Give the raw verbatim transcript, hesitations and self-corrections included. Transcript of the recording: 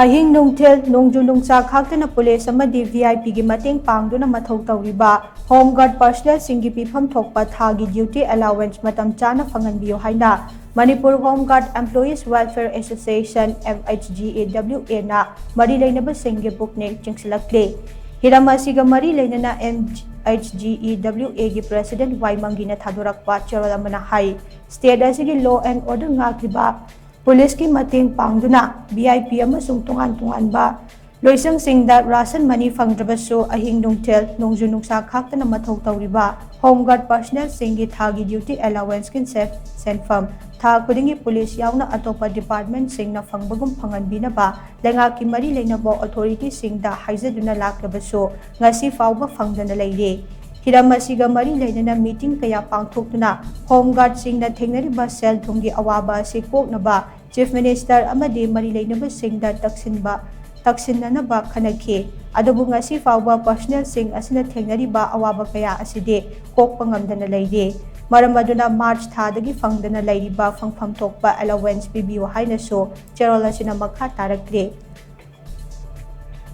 ꯑꯍꯤꯡ ꯅꯨꯡꯊꯤꯜ, ꯅꯣꯡꯖꯨ ꯅꯨꯡꯁꯥ ꯈꯥꯛꯇꯅ ꯄꯨꯂꯤꯁ ꯑꯃꯗꯤ V I P ꯒꯤ ꯃꯇꯦꯡ ꯄꯥꯡꯗꯨꯅ ꯃꯊꯧ ꯇꯧꯔꯤꯕ Home Guard personnel ꯁꯤꯡꯒꯤ ꯄꯤꯐꯝ ꯊꯣꯛꯄ ꯊꯥꯒꯤ duty allowance ꯃꯇꯝ ꯆꯥꯅ ꯐꯪꯍꯟꯕꯤꯌꯨ ꯍꯥꯏꯅ Manipur Home Guard Employees Welfare Association, M H G A W A ꯅ ꯃꯔꯤ ꯂꯩꯅꯕꯁꯤꯡꯒꯤ ꯄꯨꯛꯅꯤꯡ ꯆꯤꯡꯁꯤꯜꯂꯛꯂꯤ꯫ ꯍꯤꯔꯝ ꯑꯁꯤꯒ ꯃꯔꯤ ꯂꯩꯅꯅ M H G A W A ꯒꯤ president ꯋꯥꯏꯃꯪꯒꯤꯅ ꯊꯥꯗꯣꯔꯛꯄ ꯆꯦꯔꯣꯜ ꯑꯃꯅ ꯍꯥꯏ, state ꯑꯁꯤꯒꯤ law and order ꯉꯥꯛꯂꯤꯕ ꯄꯨꯂꯤꯁꯀꯤ ꯃꯇꯦꯡ ꯄꯥꯡꯗꯨꯅ V I P ꯑꯃꯁꯨꯡ ꯇꯣꯉꯥꯟ ꯇꯣꯉꯥꯟꯕ ꯂꯣꯏꯁꯪꯁꯤꯡꯗ ꯔꯥꯁꯟ ꯃꯅꯤ ꯐꯪꯗ꯭ꯔꯕꯁꯨ ꯑꯍꯤꯡ ꯅꯨꯡꯊꯤꯜ, ꯅꯣꯡꯖꯨ ꯅꯨꯡꯁꯥ ꯈꯥꯛꯇꯅ ꯃꯊꯧ ꯇꯧꯔꯤꯕ Home Guard personnel ꯁꯤꯡꯒꯤ ꯊꯥꯒꯤ duty allowance ꯀꯤ ꯁꯦꯟ-, ꯁꯦꯟꯐꯝ ꯊꯥ ꯈꯨꯗꯤꯡꯒꯤ ꯄꯨꯂꯤꯁ ꯌꯥꯎꯅ ꯑꯇꯣꯞꯄ department ꯁꯤꯡꯅ ꯐꯪꯕꯒꯨꯝ ꯐꯪꯍꯟꯕꯤꯅꯕ ꯂꯩꯉꯥꯛꯀꯤ ꯃꯔꯤ ꯂꯩꯅꯕ authority ꯁꯤꯡꯗ ꯍꯥꯏꯖꯗꯨꯅ ꯂꯥꯛꯂꯕꯁꯨ ꯉꯁꯤ ꯐꯥꯎꯕ ꯐꯪꯗꯅ ꯂꯩꯔꯦ꯫ ꯍꯤꯔꯝ ꯑꯁꯤꯒ ꯃꯔꯤ ꯂꯩꯅꯅ meeting ꯀꯌꯥ ꯄꯥꯡꯊꯣꯛꯇꯨꯅ Home Guard ꯁꯤꯡꯅ ꯊꯦꯡꯅꯔꯤꯕ ꯁꯦꯜ ꯊꯨꯝꯒꯤ ꯑꯋꯥꯕ ꯑꯁꯤ ꯀꯣꯛꯅꯕ Chief Minister ꯑꯃꯗꯤ ꯃꯔꯤ ꯂꯩꯅꯕꯁꯤꯡꯗ ꯇꯛꯁꯤꯟꯕ, ꯇꯛꯁꯤꯟꯅꯅꯕ ꯈꯟꯅꯈꯤ꯫ ꯑꯗꯨꯕꯨ ꯉꯁꯤ ꯐꯥꯎꯕ personnel ꯁꯤꯡ ꯑꯁꯤꯅ ꯊꯦꯡꯅꯔꯤꯕ ꯑꯋꯥꯕ ꯀꯌꯥ ꯑꯁꯤꯗꯤ ꯀꯣꯛꯄ ꯉꯝꯗꯅ ꯂꯩꯔꯤ꯫ ꯃꯔꯝ ꯑꯗꯨꯅ March ꯊꯥꯗꯒꯤ ꯐꯪꯗꯅ ꯂꯩꯔꯤꯕ ꯐꯪꯐꯝ ꯊꯣꯛꯄ allowance ꯄꯤꯕꯤꯌꯨ ꯍꯥꯏꯅꯁꯨ ꯆꯦꯔꯣꯜ ꯑꯁꯤꯅ ꯃꯈꯥ ꯇꯥꯔꯛꯂꯤ꯫